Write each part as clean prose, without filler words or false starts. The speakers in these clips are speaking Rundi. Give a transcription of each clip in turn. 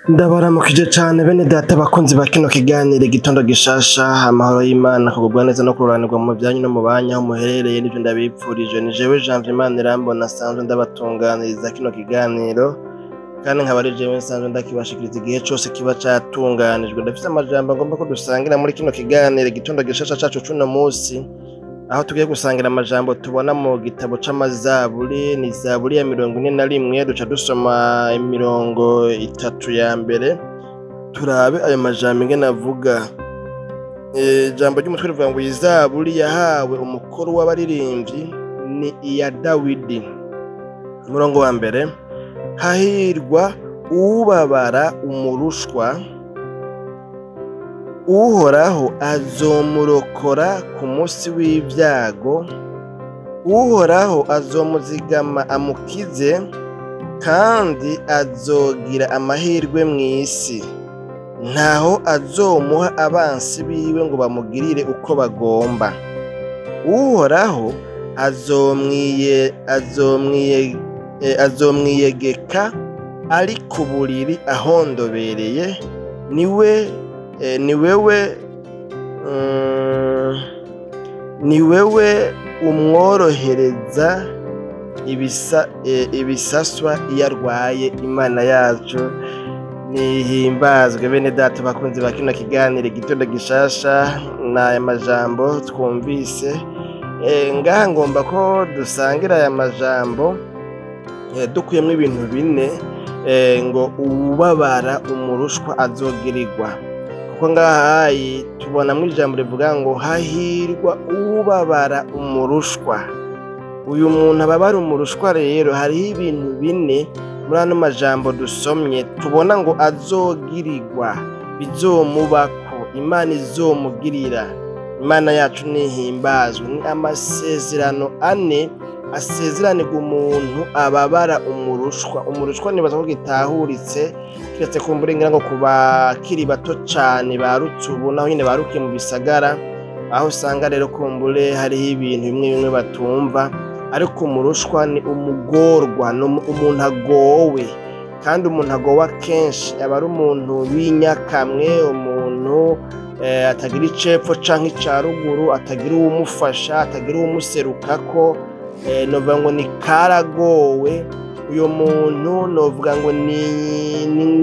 Ndabaramukije cane bene data bakunzi ba kino kiganiro igitondo gishasha. Amahoro y'Imana, kugubwa neza no kuroranirwa mu byanyu no mu banyu aho muherereye, nivyo ndabipfurije. Ni jewe Janvier Manirambona asanzwe ndabatunganiriza kino kiganiro, kandi nkaba ari jewe nsanzwe ndakibashikiriza igihe cose kiba catunganijwe. Ndafise amajambo agomba ko dusangira muri kino kiganiro igitondo gishasha cacu c'uno musi, aho tugiye gusangira amajambo tubona mu gitabo c'amazaburi. Ni zaburi ya 41, duca dusoma imirongo itatu ya mbere, turabe ayo majambo ingene avuga. Ijambo ry'umutwe rivuga ngo: "Izaburi yahawe umukuru w'abaririmbyi, ni iya Dawidi." Umurongo wa mbere: "Hahirwa ubabara umurushwa, Uhoraho azomurokora ku munsi w'ibyago. Uhoraho azomuzigama amukize, kandi azogira amahirwe mw'isi. Ntaho azomuha abansi biwe ngo bamugirire uko bagomba. Uhoraho azomwiyegeka ari ku buriri ahondobereye, niwe ni wewe ni wewe umworohereza ibisaswa iyo arwaye." Imana yacu nihimbazwe. Bene data bakunzi ba kino kiganiro igitondo gishasha, n'aya majambo twumvise. Ngaha ngomba ko dusangira aya majambo dukuyemwo ibintu bine, ngo uwubabara umurushwa azogirirwa, kuko ngahayi tubonamwo ijambo rivuga ngo: "Hahirwa ubabara umurushwa." Uyu muntu ababara umurushwa rero, hariho ibintu bine muri ano majambo dusomye tubona ngo azogirirwa, bizomubako, Imana izomugirira. Imana yacu nihimbazwe. Ni amasezerano ane asezeranirwa umuntu ababara umurushwa. Umurushwa nibaza ko gitahuritse, kiretse kumbura ngira ngo ku bakiri bato cane barutse ubu, naho nyene barukiye mu bisagara, aho usanga rero kumbure hariho ibintu bimwe bimwe batumva. Ariko umurushwa ni umugorwa, ni umuntu agowe, kandi umuntu agowe akenshi aba ari umuntu w'inyakamwe, umuntu atagira icepfo canke ica ruguru, atagira uwumufasha, atagira uwumuserukako. Novuga ngo ni karagowe uyo muntu, novuga ngo ni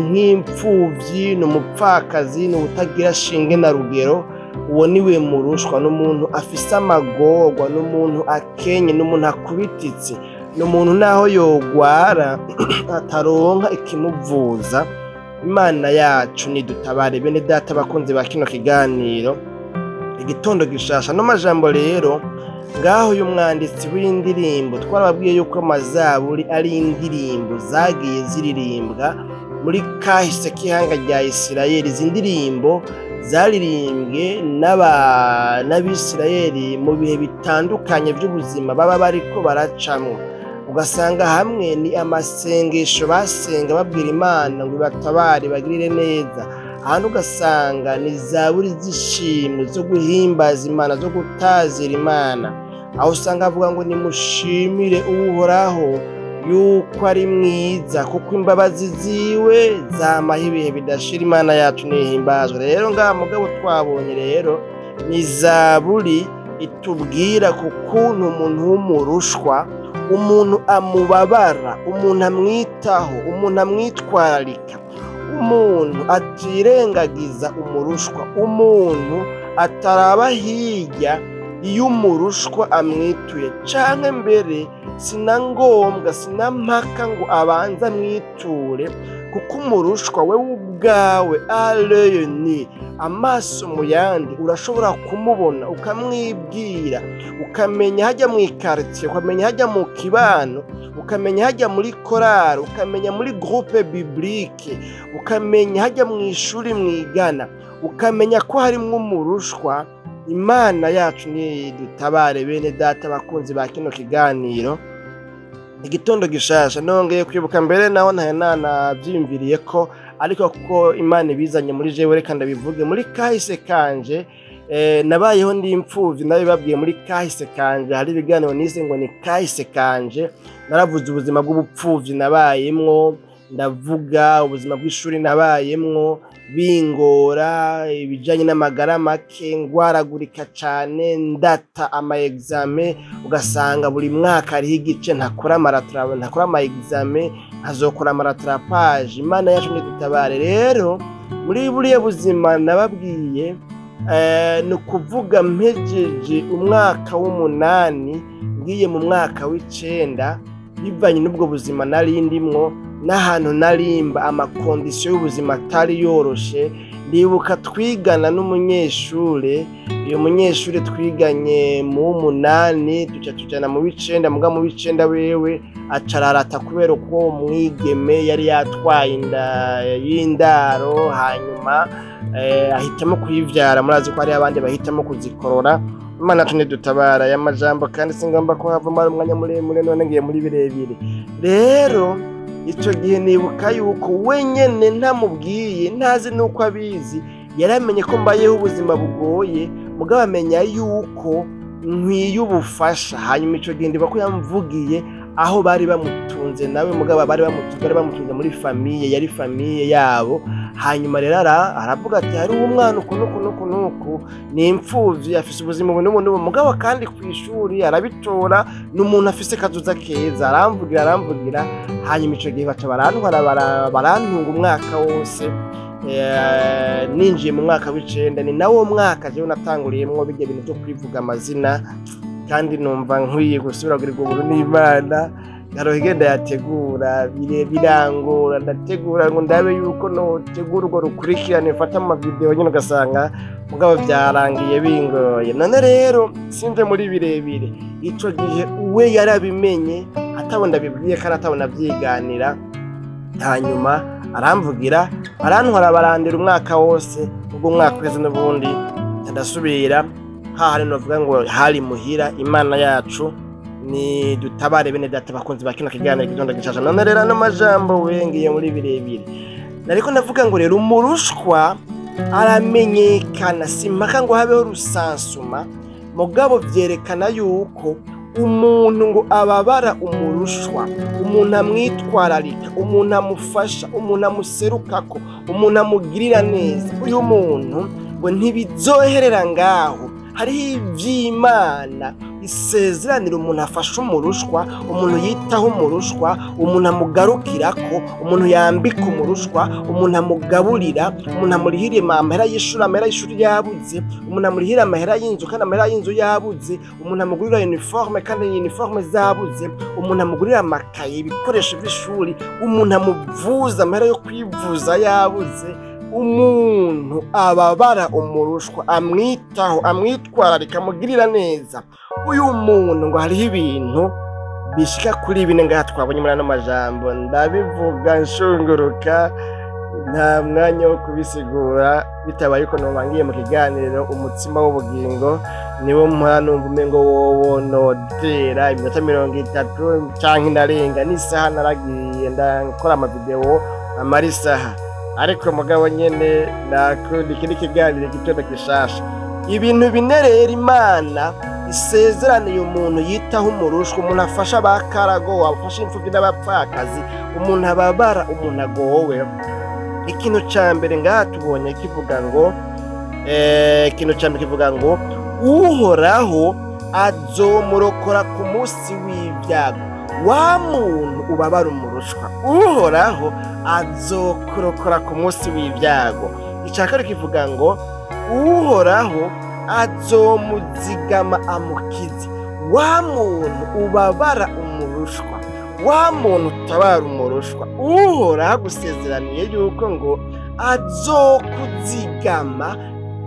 nk'imfuvyi, ni umupfakazi, ni uwutagira shinge na rugero. Uwo niwe murushwa, ni umuntu afise amagorwa, ni umuntu akenye, ni umuntu akubititse, ni umuntu naho yogwara ataronka ikimuvuza. Imana yacu nidutabare. Bene data bakunzi ba kino kiganiro igitondo gishasha, no majambo rero ngaho uyu mwanditsi w'indirimbo, twarababwiye yuko amazaburi ari indirimbo zagiye ziririmbwa muri kahise k'ihanga rya Isirayeli. Izi ndirimbo zaririmbwe n'Abisirayeli mu bihe bitandukanye by'ubuzima baba bariko baracamwo, ugasanga hamwe ni amasengesho basenga babwira Imana ngo ibatabare, bagirire neza, ahandi ugasanga ni zaburi z'ishimwe zo guhimbaza Imana, zo gutazira Imana, aho usanga avuga ngo: "Nimushimire Uhoraho yuko ari mwiza, kuko imbabazi ziwe zamaho ibihe bidashira." Imana yacu nihimbazwe. Rero ngaha mugabo twabonye rero ni zaburi itubwira ku kuntu umuntu w'umurushwa, umuntu amubabara, umuntu amwitaho, umuntu amwitwararika, umuntu atirengagiza umurushwa, umuntu ataraba hirya iyo umurushwa amwituye, canke mbere sina ngombwa, sina mpaka ngo abanze amwiture, kuko umurushwa wewe ubwawe aleyo ni amaso mu yandi urashobora kumubona, ukamwibwira, ukamenya hajya mu ikaritiye, ukamenya hajya mu kibano, ukamenya hajya muri korari, ukamenya muri groupe biblique, ukamenya hajya mu ishuri mwigana, ukamenya ko harimwo umurushwa. Imana yacu nidutabare. Bene data bakunzi ba kino kiganiro igitondo gishasha, nongeye kwibuka mbere naho ntaye nanavyiyumviriye ko, ariko kuko Imana ibizanye muri jewe, reka ndabivuge. Muri kahise kanje nabayeho ndi imfuvyi, nabibabwiye muri kahise kanje. Hari ibiganiro nise ngo ni kahise kanje, naravuze ubuzima bw'ubupfuvyi nabayemwo. Ndavuga ubuzima bw'ishuri nabayemwo bingora, ibijanye n'amagara make, ngwaragurika cane, ndata ama examen, ugasanga buri mwaka hariho igice ntakora ntakora ama examen, nkazokora ama rattrapage. Imana yacu ntidutabare. Rero muri buriya buzima nababwiye, ni ukuvuga mpejeje umwaka w'umunani ngiye mu mwaka w'icenda, bivanye n'ubwo buzima nari ndimwo n'ahantu narimba, ama conditions y'ubuzima atari yoroshe. Ndibuka twigana n'umunyeshure, uyu munyeshure twiganye mu w'umunani, duca tujana mu w'icenda. Muga mu w'icenda wewe acararata kubera ko uwo mwigeme yari yatwaye inda y'indaro, hanyuma ahitamo kuyivyara. Murazi ko hariho abandi bahitamo kuzikorora. Imana yacu ntidutabara. Aya majambo kandi singomba ko havamo ari umwanya muremure, none ngiye muri birebire. Rero ico gihe nibuka yuko we nyene ntamubwiye, ntazi nuko abizi, yaramenye ko mbayeho ubuzima bugoye, mugabo amenya yuko nkwiye ubufasha. Hanyuma ico gihe ndibuka ko yamvugiye aho bari bamutunze nawe, mugabo bari bamutunze muri famille, yari famille yabo. Hanyuma rero aravuga ati: "Hariho umwana uku nuku nuku nuku, ni imfuvyi, afise ubuzima ubu n'ubu n'ubu, mugabo kandi kw'ishuri arabitora, ni umuntu afise kazoza keza." Aramvugira, aramvugira. Hanyuma ico gihe baca barantwara, barantunga umwaka wose. Ninjiye mu mwaka w'icenda, ni nawo mwaka jewe natanguriyemwo birya bintu vyo kwivuga amazina, kandi numva nkwiye gusubira kugirirwa ubuntu n'Imana nkaronka igenda yategura bire birangora. Ndategura ngo ndabe yuko notegura urwo rukurikirane, mfata ama vidéo nyene, ugasanga mugabo vyarangiye bingoye. None rero sinje muri birebire, ico gihe we yarabimenye atabona bibwiye kandi atabona vyiganira. Hanyuma aramvugira, arantwara, barandira umwaka wose. Ubwo umwaka uheze n'ubundi ndasubira hahari novuga ngo hari muhira. Imana yacu ni dutabare. Bene data bakunzi ba kino kiganiro Igitondo Gishasha, none rero ano majambo wengiye muri birebire, nariko ndavuga ngo rero umurushwa aramenyekana. Si impaka ngo habeho recensement, mugabo vyerekana yuko umuntu ngo ababara umurushwa, umuntu amwitwararika, umuntu amufasha, umuntu amuserukako, umuntu amugirira neza, uyu muntu ngo ntibizoherera ngaho. Hariho ivy'Imana isezeranira umuntu afasha umurushwa, umuntu yitaho umurushwa, umuntu amugarukirako, umuntu yambika umurushwa, umuntu amugaburira, umuntu amurihira amahera y'ishuri, amahera y'ishuri yabuze, umuntu amurihira amahera y'inzu kandi amahera y'inzu yabuze, umuntu amugurira uniforme kandi uniforme zabuze, umuntu amugurira amakaye, ibikoresho vy'ishuri, umuntu amuvuza amahera yo kwivuza yabuze. Umuntu ababara umurushwa, amwitaho, amwitwararika, amugirira neza, uyu muntu ngo hariho ibintu bishika kuri bine ngaha twabonye muri ano majambo. Ndabivuga nshunguruka, nta mwanya wo kubisigura, bitabaye uko nobangiye mu kiganiro Umutsima w'Ubugingo, niwo mpa numva umengo wowo notera iminota 30 canke ndarenga n'isaha. Naragiye ndakora ama vidéo amara isaha, ariko mugabo nyene nakunda ikindi kiganiro Igitondo Gishasha. Ibintu bine rero Imana isezeraniye umuntu yitaho umurushwa, umuntu afasha abakarago, afasha imfuvyi n'abapfakazi, umuntu ababara umuntu agowe. Ikintu ca mbere ngaha tubonye kivuga ngo ikintu ca mbere kivuga ngo Uhoraho azomurokora ku munsi w'ibyago. Wa muntu ubabara umurushwa, Uhoraho azokurokora ku munsi w'ibyago. Icya kabiri kivuga ngo Uhoraho azomuzigama amukize. Wa muntu ubabara umurushwa, wa muntu utabara umurushwa, Uhoraho agusezeraniye yuko ngo azokuzigama,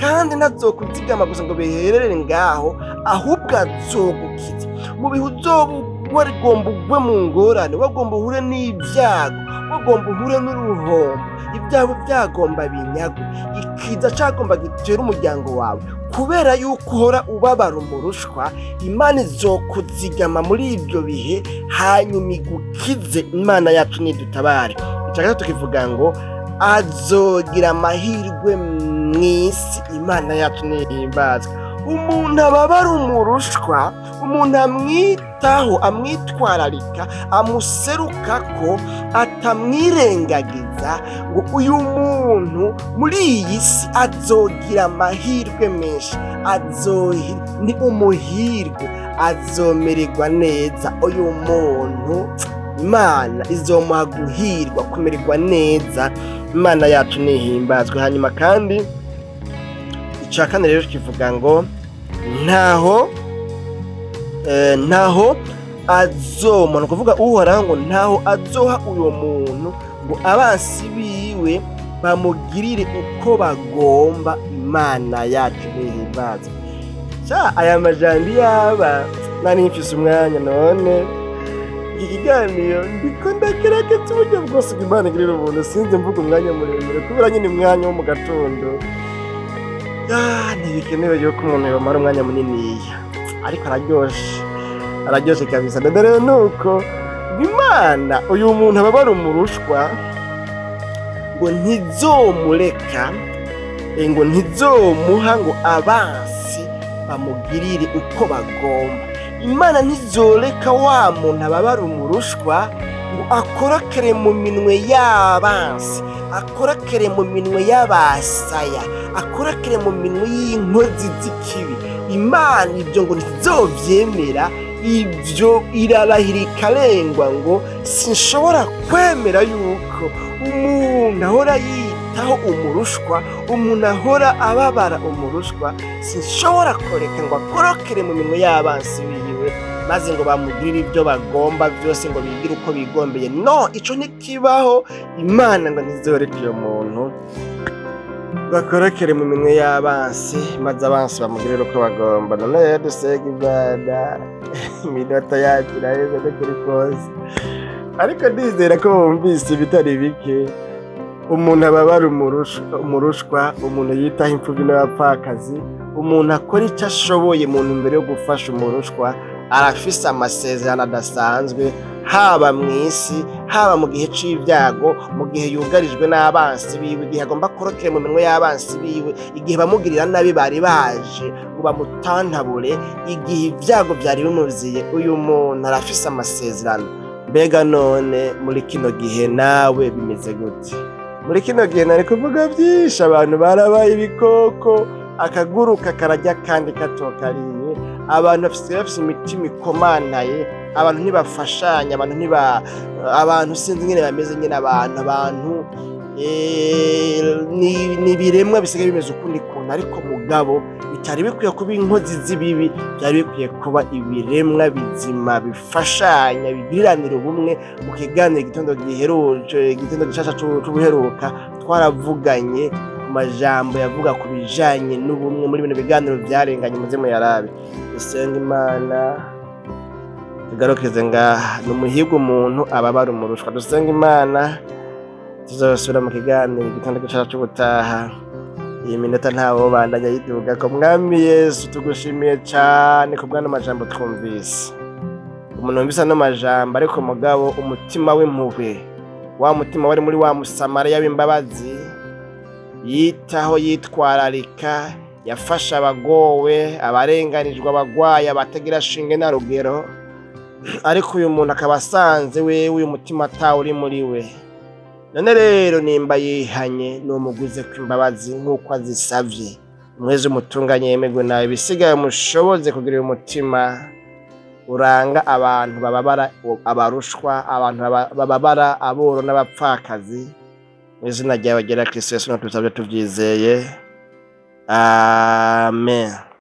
kandi ntazokuzigama gusa ngo biherere ngaho, ahubwo azogukiza mu bihe uzoba wagomba ugwe mu ngorane, wagomba uhure n'ibyago, wagomba uhure n'uruhombo, ibyago byagomba binyagwe, ikiza cagomba gitera umuryango wawe. Kubera yuko uhora ubabara umurushwa, Imana izokuzigama muri ibyo bihe, hanyuma igukize. Imana yacu nidutabare. Icya gatatu kivuga ngo azogira amahirwe mw'isi. Imana yacu nihimbazwa. Umuntu ababara umurushwa, umuntu amwitaho, amwitwararika, amuseruka ko atamwirengagiza, ngo uyu muntu muri iyi si azogira amahirwe menshi, ni umuhirwe, azomererwa neza. Uyu muntu Imana izomuha guhirwa, kumererwa neza. Imana yacu nihimbazwe. Hanyuma kandi icya kane rero kivuga ngo ntaho azoma, ni ukuvuga Uhoraho ngo ntaho azoha uyu muntu ngo abansi biwe bamugirire uko bagomba. Imana yacu nihimbazwe. Aya majambo yaba nari mfise umwanya, none iki kiganiro ndiko ndagerageza uburyo bwose Imana igirira ubuntu, sinzi mvuga umwanya muremure kubera nyine umwanya wo mu gatondo ntibikenewe yuko umuntu yamara umwanya muniniya, ariko araryoshe kabisa. Rero nuko Imana uyu muntu ababara umurushwa ngo ntizomureka, ngo ntizomuha ngo abansi bamugirire uko bagomba. Imana ntizoreka wa muntu ababara umurushwa ngo akorokere mu minwe y'abansi, akorokere mu minwe y'abasaya, akorokere mu minwe y'inkozi z'ikibi. Imana ibyo ngo ntizovyemera, ibyo irarahira ikarengwa ngo sinshobora kwemera yuko umuntu ahora yitaho umurushwa, umuntu ahora ababara umurushwa, sinshobora kureka ngo akorokere mu minwe y'abansi biwe maze ngo bamugirire ibyo bagomba byose, ngo bigire uko bigombeye. No, ico ntikibaho. Imana ngo ntizoreke uyo muntu bakorokere mu minwe y'abansi maze abansi bamugirire uko bagomba. None rero dusenge Imana, iminota yacu iraheze no kuri kose, ariko ndizera ko bumvise ibitari bike. Umuntu ababara umurushwa, umuntu yitaho imfubyi n'abapfakazi, umuntu akora icyo ashoboye mu ntumbero yo gufasha umurushwa, arafise amasezerano adasanzwe, haba mu isi, haba mu gihe c'ibyago, mu gihe yugarijwe n'abansi biwe, igihe agomba korokera mu minwe y'abansi biwe, igihe bamugirira nabi bari baje ngo bamutantabure, igihe ibyago byari bimuziye, uyu muntu arafise amasezerano. Mbega none muri kino gihe nawe bimeze gute? Muri kino gihe nari kuvuga byinshi, abantu barabaye ibikoko, akaguruka karajya kandi katokariye, abantu bafise imitima ikomantaye, abantu ntibafashanya, abantu abantu sinzi nyine bameze nyine, abantu ni ibiremwa bisigaye bimeze ukundi kuntu, ariko mugabo bitari bikwiye kuba inkozi z'ibibi, byari bikwiye kuba ibiremwa bizima bifashanya, bigiriranira ubumwe. Mu kiganiro igitondo giheruje, igitondo gishasha c'ubuheruka, twaravuganye ku majambo yavuga ku bijanye n'ubumwe muri bino biganiro byarenganye, muze muyarabe. Dusenga Imana tugarukirize ngaha. Ni umuhigo umuntu ababara umurushwa. Dusenga Imana, tuzosubira mu kiganiro igitondo gishasha c'ubutaha. Iyi minota ntawo bandanya yiduga ko. Mwami Yesu, tugushimiye cyane ku bw'ano majambo twumvise. Umuntu wumvise ano majambo, ariko mugabo umutima w'impuhwe, wa mutima wari muri wa Musamariya w'imbabazi, yitaho, yitwararika, yafasha abagowe, abarenganijwe, abagwayi, abatagira shinge na rugero, ariko uyu muntu akaba asanze wewe uyu mutima atawe uri muri we. None rero nimba yihanye, numuguze kw'imbabazi nk'uko azisavye, mweze umutunganye yemerwe nawe, ibisigaye mushoboze kugira uyu mutima uranga abantu bababara abarushwa, abantu bababara aboro n'abapfakazi. Mu izina ryawe ryera Kristo Yesu tubisabye tuvyizeye, amen.